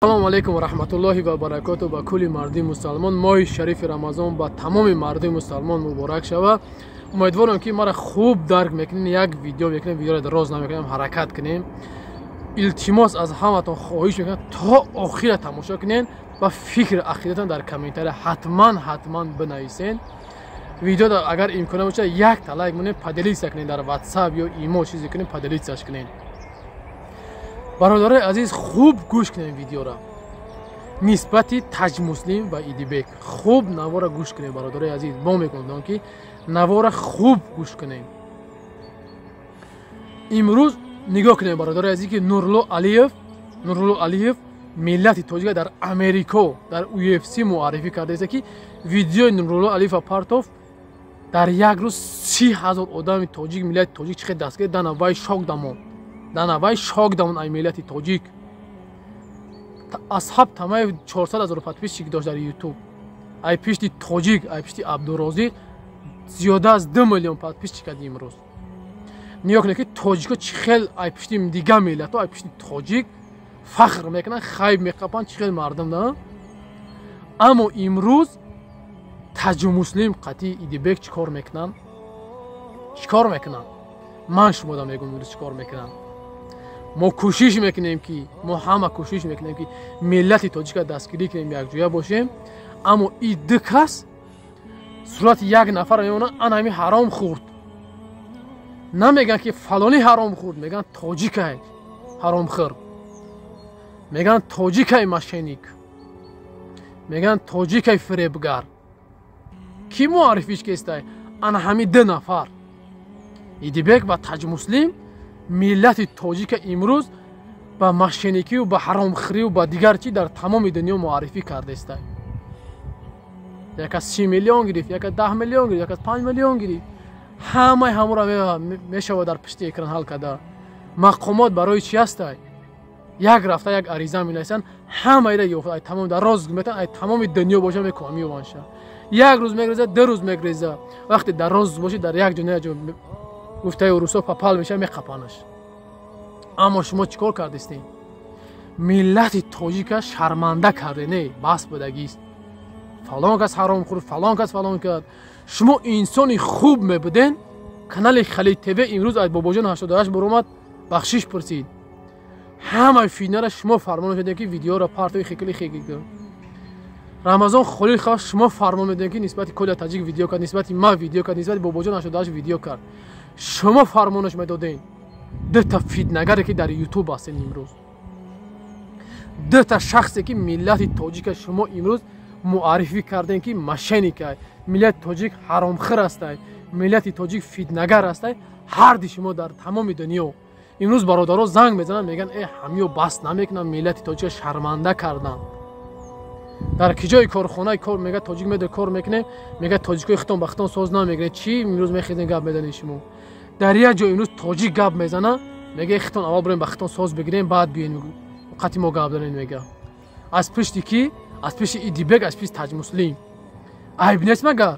Салому алейкум ва раҳматуллоҳи ва баракоту ба кулли мардуми мусалмон. Моҳи шарифи Рамазон ба тамоми мардуми мусалмон муборак шава. Умедворам, ки мара хуб дарк мекунем. Як видео мекунем, видеоро дароз намекунем, ҳаракат кунем. Илтимос, аз ҳаматон хоҳиш мекунам, то охира тамошо кунен ва фикр ақидатон дар комментария ҳатман, ҳатман бинависен. Видео агар имкона бошад, якта лайк монем, поделиться кунем дар WhatsApp ё имо, чизе кунем, поделиться ш кунем. Бародарои азиз, хуб гӯш кунем видеора нисбати Таҷмуслим ва Идибек. Хуб навора гӯш кунем, бародарои азиз. Бо мекунам, ки навора хуб гӯш кунем. Имрӯз нигоҳ кунем, бародарои азиз, ки Нурулло Алиев, Нурулло Алиев миллати тоҷика дар Америко дар UFC муаррифӣ кардааст, ки видеои Нурулло Алиева партов, дар як рӯз 30 000 одами тоҷик, миллати тоҷик чӣ хел дастгир. Дана Вайт шок дамон, Дана Вайт шок дамон ай миллати тоҷик. Асҳаб Тамаев 400 000 подписчик дошт дар Ютуб, ай пишти тоҷик, ай пишти Абдурозиқ зиёда аз 2 миллион подписчик кад. Имрӯз нигоҳ кунед, ки тоҷико чӣ хел ай пишти дигар миллатҳо ай пишти тоҷик фахр мекунанд, хайб меқапанд, чӣ хел мардум да. Аммо имрӯз Таҷумуслим қатъи Идибек чӣ кор мекунанд? Чӣ кор мекунанд? Ман шумода мегӯм, имрӯз чӣ кор мекунанд. Мо кӯшиш мекунем, ки мо ҳама кӯшиш мекунем, ки миллати тоҷика дастгирӣ кунем, якҷоя бошем. Аммо и ду кас сурати як нафар мемонанд, ана ҳами ҳаром хӯрд. Намегӯянд, ки фалонӣ ҳаром хӯрд, мегӯянд, тоҷикай ҳаромхӯр, мегӯянд, тоҷикай мошенник, мегӯянд, тоҷикай фиребгар. Кӣ муаррифиш кестай? Ана ҳами ду нафар, Идибек ва Таҷмуслим, миллати тоҷика имрӯз ба мошенникию ба ҳаромхӯрию ба дигар чӣ дар тамоми дунё муаррифӣ кардаистай. Як аз 30 миллион гирифт, як аз 10 миллион гирифт, як аз 5 миллион гирифт. Ҳамаи ҳамуро мешавад дар пишти экран ҳал карда. Мақомот барои чӣ ҳастай? Як рафта як ариза менависанд, ҳамаира ёфт, ай тамом дар роз метан, ай тамоми дунё боша, мекунам, меёванша. Як рӯз мегреза, 2 рӯз мегреза. Вақте дар роз бошӣ, дар як ҷо на як ҷо, гуфтаи русо, попал меша, меқапанаш. Аммо шумо чӣ кор кардистем? Миллати тоҷика шарманда карде. Не, бас будагист. Фалон кас ҳаром хӯрд, фалон кас фалон кард. Шумо инсони хуб мебуден, канали Халид ТВ имрӯз аз Бобоҷон 88 баромад, бахшиш пурсид. Ҳамаи фитнара шумо фармон медем, ки видеоро партои хекили хеки. Рамазон Холиқов шумо фармон медем, ки нисбати Коля Таҷик видео кард, нисбати ма видео кард, нисбати Бобоҷон 88 видео кард. Шумо фармонаш медодем. Дута фитнагаре, ки дар Ютуб ҳастен имрӯз, дута шахсе, ки миллати тоҷика шумо имрӯз муаррифӣ кардем, ки мошенник ай, миллати тоҷик ҳаромхӯр ҳастай, миллати тоҷик фитнагар ҳастай. Ҳарди шумо дар тамоми дунё имрӯз бародаро занг мезананд, мегӯянд: «Э, ҳамиё бас намекунанд, миллати тоҷика шарманда карданд». Дар ки ҷои корхонаи кор мега, тоҷик медо кор мекунем, мега: «Тоҷикои хитон ба хитон соз намегиред, чӣ имрӯз мехезем, гап мезанед шумо?» Дар як ҷо имрӯз тоҷик гап мезана, мега: «Хитон аввал бурем, ба хитон соз бигирем, баъд биёем қати мо гап занем», мега. Аз пишти ки? Аз пишти Идибек, аз пишти Таҷмуслим. Айб нест магар?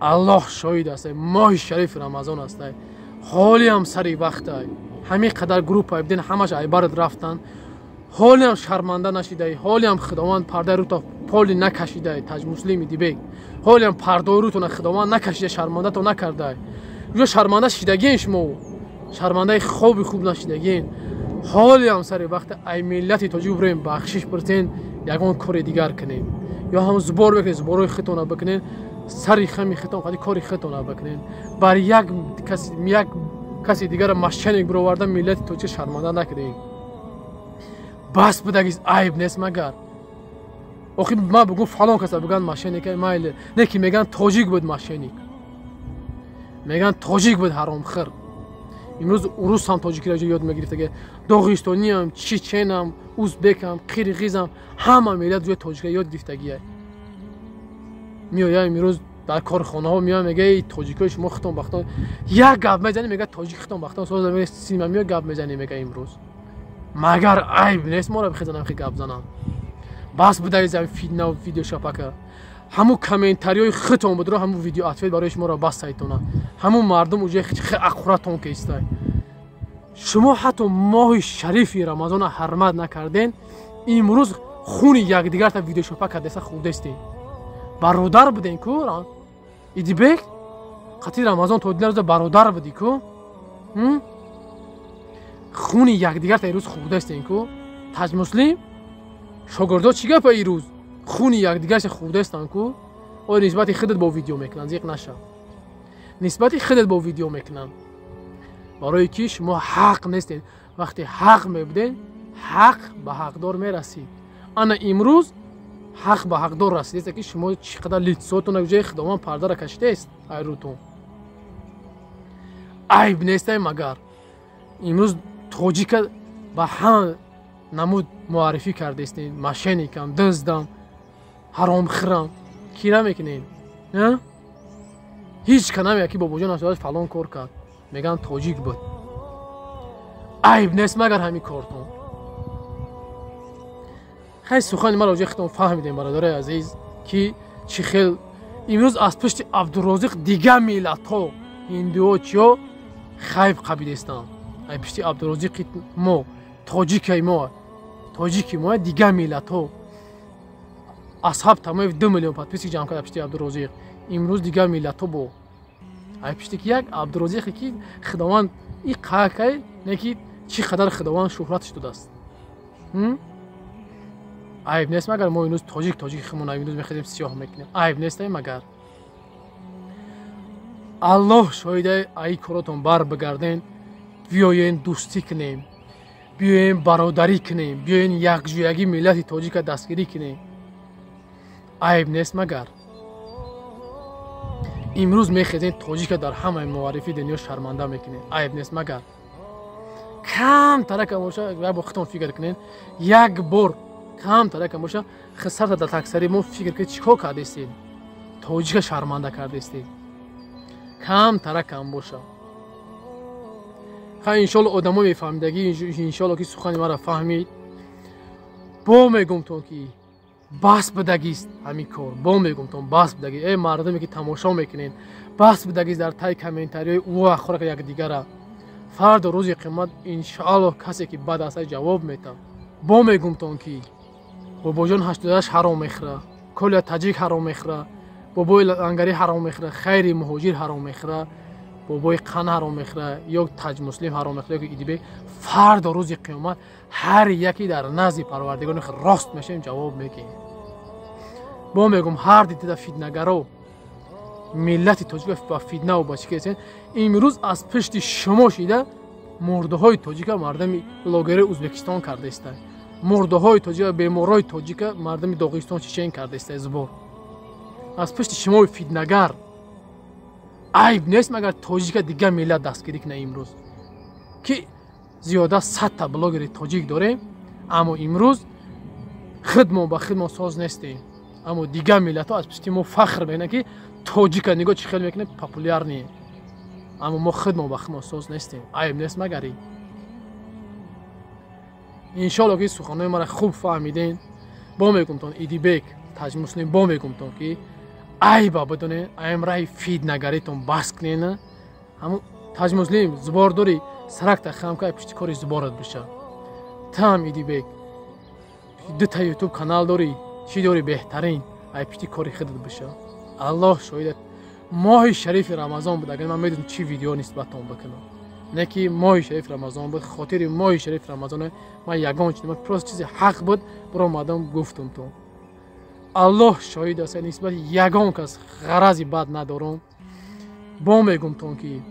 Аллоҳ шоҳид астай, моҳи шарифи Рамазон астай, ҳолиам сари вақтай. Ҳамин қадар группа биден, ҳамаш айбарат рафтанд, ҳолиам шарманда нашидаи, ҳолиам Худованд пардаи рута поли накашидай. Таҷмуслим, Идибек, ҳолиам пардои рутона Худованд накашида, шармандато накардай. Ё шарманда шидагиен шумо, шармандаи хоби хуб нашидагиен. Ҳолиам сари вақте ай миллати тоҷик бирем, бахшиш пурсен, ягон кори дигар кунем ё ҳам сбор бикунем, сбор ои хитона бикунем, сари хами хитон қади кори хитона бикунем. Бар як каси, як каси дигара мошенник бироварда, миллати тоҷик шарманда накунем. Бас будагист. Айб нест магар? Охи ман бугум, фалон каса буган мошенник, майли, не ки меган, тоҷик буд мошенник, меган, тоҷик буд ҳаромхӯр. Имрӯз урус ҳам тоҷикиро ёд мегирифтаге, доғистониам, чеченам, узбекам, қирғизам, ҳама миллат ҷои тоҷикиро ёд гирифтагия. Меоя имрӯз дар корхонаҳо меоя, мега: «Эй, тоҷикои шумо хитон бахтон». Як гап мезанӣ, мега: «Тоҷик хитон бахтон соз». Сима меоя, гап мезанӣ, мега: «Имрӯз магар айб нест моро бихезанам, хи гап занам?» Бас будаги фитна, видео шапака. Ҳамун комментариҳои хитон будро, ҳамун видео ответ барои шуморо бас сайтона. Ҳамун мардум уже аккуратон кестай. Шумо ҳатто моҳи шарифи Рамазона ҳурмат накарден, имрӯз хуни якдигарта видеошопа кардеса хурдестен. Бародар буден ку? Идибек қатъи Рамазон то дила рӯза бародар будӣ ку? Хуни якдигарта ирӯз хурдестен ку? Таҷмуслим шогирдо чӣ гапа ирӯз хуни якдигарша хурдестан ку? Оё нисбати худат бо видео мекунанд, зиқ наша. Нисбати худат бо видео мекунанд. Барои ки шумо ҳақ нестед. Вақте ҳақ мебудед, ҳақ ба ҳақдор мерасид. Ана имрӯз ҳақ ба ҳақдор расидест, ки шумо чӣ қадар лицотон ҷои Худованд пардара кашидааст айрӯтон. Айб нестай магар? Имрӯз тоҷика ба ҳама намуд муаррифӣ кардестед. Мошенникам, дуздам, ҳаромхӯрам. Кира мекунед? Ҳеҷ ка намеяд ки бобоҷон ҳашт фалон кор кард. Мегӯянд тоҷик буд. Айб нест магар ҳамин кортон? Хай, сухани маро ҷои худтон фаҳмидем, бародарои азиз, ки чӣ хел имрӯз аз пушти Абдурозиқ дигар миллатҳо, ҳиндуҳо, чиё хайб қабидестанд. Ай пушти Абдурозиқи мо, тоҷикаи мо, тоҷики мо, дигар миллатҳо. Асҳаб Тамоев 2 миллион подписчик ҷамъ кард пушти Абдурозиқ. Имрӯз дигар миллатҳо бо ай пушти ки як Абдурозиқе ки Худованд и қакай не ки чӣ қадар Худованд шӯҳратш додааст. Айб нест магар мо имрӯз тоҷик тоҷики худмон имрӯз мехезем сиёҳ мекунем? Айб нестай магар? Аллоҳ шоҳида, ай коротон бар бигарден, биёен дӯстӣ кунем, биёен бародарӣ кунем, биёен якҷоягӣ миллати тоҷика дастгирӣ кунем. Айб нест магар? Имрӯз мехезем тоҷика дар ҳамаи муаррифии дунё шарманда мекунем. Айб нест магар? Кам тарака боша, як бор худтон фикр кунед, як бор кам тарака боша, хисарта дар таксари мо фикр кунед, чӣ кор кардестед? Тоҷика шарманда кардестед. Кам таракам боша. Хай, иншолло одамо мефаҳмидагӣ, иншолло ки сухани маро фаҳмид. Бо мегумтон ки бас бидагист ҳамин кор. Бо мегумтон бас бидагӣ. Эй мардуме ки тамошо мекунед, бас бидагист дар таи комментариҳои ӯ ахорака якдигара. Фардо рӯзи қиёмат иншоалло касе ки бад аст ҷавоб метавад. Бо мегумтон ки бобоҷон 88 ҳаром мехӯра, Коля таҷик ҳаром мехӯра, бобои лангарӣ ҳаром мехӯра, Хайри муҳоҷир ҳаром мехӯра, бобои қан ҳаром мехӯра, ё Таҷмуслим ҳаром мехӯра, ё Идибек. Фардо рӯзи қиёмат ҳар яке дар назди Парвардигори рост мешавем, ҷавоб мегӯем. Бо мегӯм ҳар дида фитнагаро миллати тоҷика ба фитнаву ба чӣ кесен, имрӯз аз пушти шумо шида мурдаҳои тоҷика мардами блогерои Ӯзбекистон кардаиста, мурдаҳои тоҷика, беморҳои тоҷика мардами Доғистон, Чечен кардаиста зубор. Аз пушти шумои фитнагар айб нест магар тоҷика дигар миллат дастгирӣ кунад имрӯз? Ки зиёда 100 та блогери тоҷик дорем, аммо имрӯз худмон ба худмон соз нестем. Аммо дигар миллатҳо аз пушти мо фахр мекунанд, ки тоҷика нигоҳ чӣ хел мекунад, популярный. Аммо мо худмон ба худмон соз нестем. Айб нест магар ин? Иншоалло ки суханҳои маро хуб фаҳмиден. Бо мегумтон Идибек, Таҷмуслим, бо мегумтон ки айба бидонед, аем раҳи фитнагаритон бас кунен. Ҳамун Таҷмуслим зубор дорӣ, саракта хам ка, пушти кори зуборат биша. Там Идибек дута ютуб канал дорӣ, чӣ дорӣ, беҳтарин, ай пушти кори худат биша. Аллоҳ шоҳида, моҳи шарифи Рамазон буд, агар ман медонам чӣ видео нисбаттон бикунам, не ки моҳи шарифи Рамазон буд, хотири моҳи шарифи Рамазон ман ягон чиз, просто чизи ҳақ буд, биромадам гуфтум то. Аллоҳ шоҳид аст, нисбати ягон кас ғарази бад надорам. Бо мегумтон ки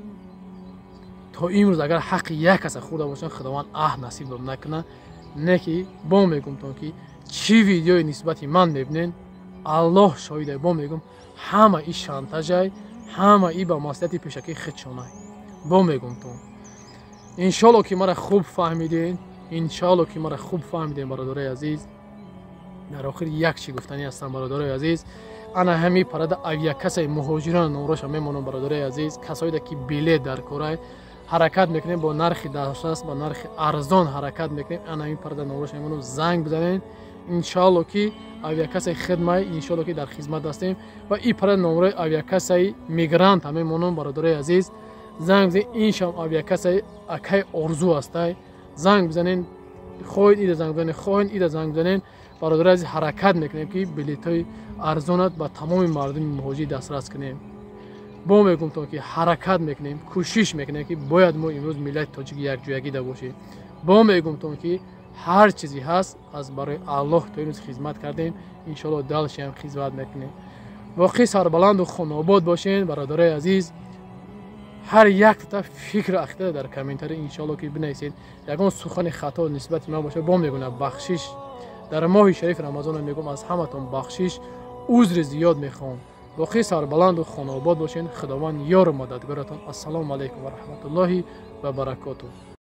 то имрӯз агар ҳаққи як каса хӯрда бошам, Худованд аҳд насибам накунад. Не ки бо мегумтон ки чӣ видеои нисбати ман мебинен, Аллоҳ шоҳида, бо мегум, ҳама и шантажай, ҳама и ба маслиҳати пешакии худшонай. Бо мегумтон, иншоалло ки мара хуб фаҳмиден, иншоалло ки мара хуб фаҳмиден, бародарои азиз. Дар охир як чӣ гуфтанӣ ҳастам, бародарои азиз. Ана ҳамин парада авиакассаи муҳоҷирон номроша мемонам, бародарои азиз. Касоеда ки билет дар корай, ҳаракат мекунем бо нархи дастрас, ба нархи арзон ҳаракат мекунем. Ана ҳамин парада номроша мемонам, занг бизанед. Иншоалло ки авиакассаи хидмай, иншоалло ки дар хизмат ҳастем. Ва и парада номрои авиакассаи мигрант ҳам мемонам, бародарои азиз. Занг бизанед, ин шам авиакассаи акай Орзу ҳастай. Занг бизанед, хоҳед ида занг бизанед, хоҳед ида занг бизанед. Бародари азиз, ҳаракат мекунем, ки билетҳои арзонат ба тамоми мардуми муҳоҷир дастрас кунем. Бо мегумтон, ки ҳаракат мекунем, кӯшиш мекунем, ки бояд мо имрӯз миллати тоҷик якҷоягида бошем. Бо мегумтон, ки ҳар чизе ҳаст, аз барои Аллоҳ то имрӯз хизмат кардем, иншоалло дальше ҳам хизмат мекунем. Воқеъ сарбаланду хонобод бошен, бародарои азиз. Ҳар яктата фикр, ақида дар комментарий иншоалло ки бинависед. Ягон сухани хато нисбати ман боша, бо мегӯна бахшиш. Дар моҳи шарифи Рамазона мегӯм, аз ҳаматон бахшиш, узри зиёд мехоҳам. Боқӣ сарбаланду хонобод бошен. Худованд ёру мададгоратон. Ассалому алайкум ва раҳматуллоҳи ва баракотуҳ.